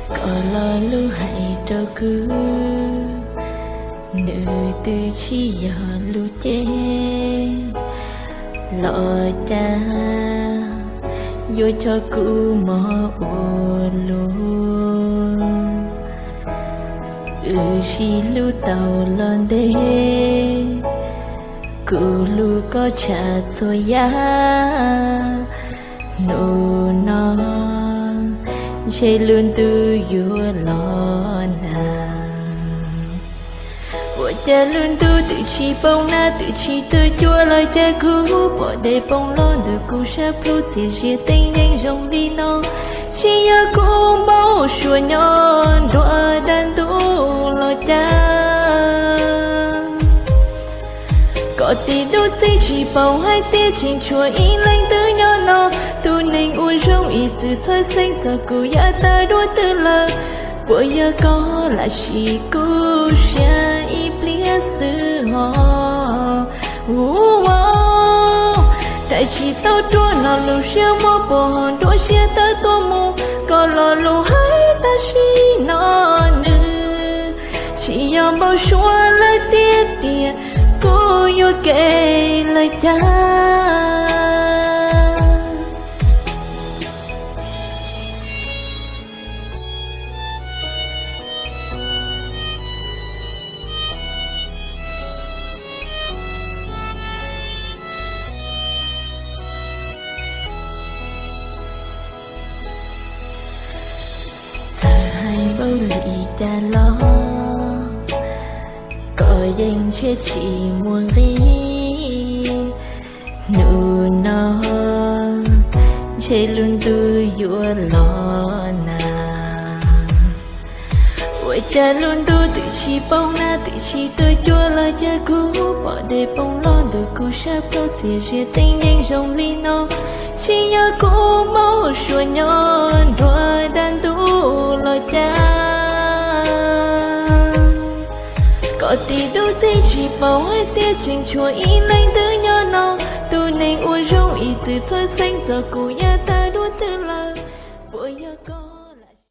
Koj lo lus hais rau kuv, nws twb tsis yog lus cem los cas yuav coj kuv mob ua luaj. Wb sib hlub tau los ntev, kuv hlub koj tshaj txhua yam. Hnub no ntshe lub ntuj yuav los nag. Ua cas lub ntuj twb tsis poob nag, twb tsis tu cua los cas kuv pom dej poob los ntawm kuv sab plhu, txias zias teeb yeeb zoo li no. Tsis yog kuv npau suav nyob nruab dab ntuj los cas. Koj tib tug txiv tsis paub hais tias tseem tshuav ib leeg twg nyob no. Tus neeg uas zoo ib txwm txhawj xeeb txog kuv yav tag dua twg lawm. Puas yog koj lam sim kuv siab ib pliag xwb hos? Ua, ua, rais tsis tau ruaj no lub siab muag puas ho nruab siab tawm tuaj mus. Koj lo lus hais tam sim no nws tsis yog npau suav lawm tiag tiag, kuv yuam kev lawm cas. Txawm hais npaum li cas los koj yeej ntshe tsis muaj nqis. Hnub no ntshe lub ntuj yuav los nag. Ua cas lub ntuj twb tsis poob nag, twb tsis tu cua los cas kuv pom dej poob los ntawm kuv sab plhu, txias zias teeb yeeb zoo li no. Tsis yog kuv npau suav nyob nruab dab ntuj los cas. Koj tib tug txiv tsis paub hais tias tseem tshuav ib leeg twg nyob no. Tus neeg uas zoo ib txwm txhawj xeeb txog kuv yav tag dua twg lawm. Puas yog koj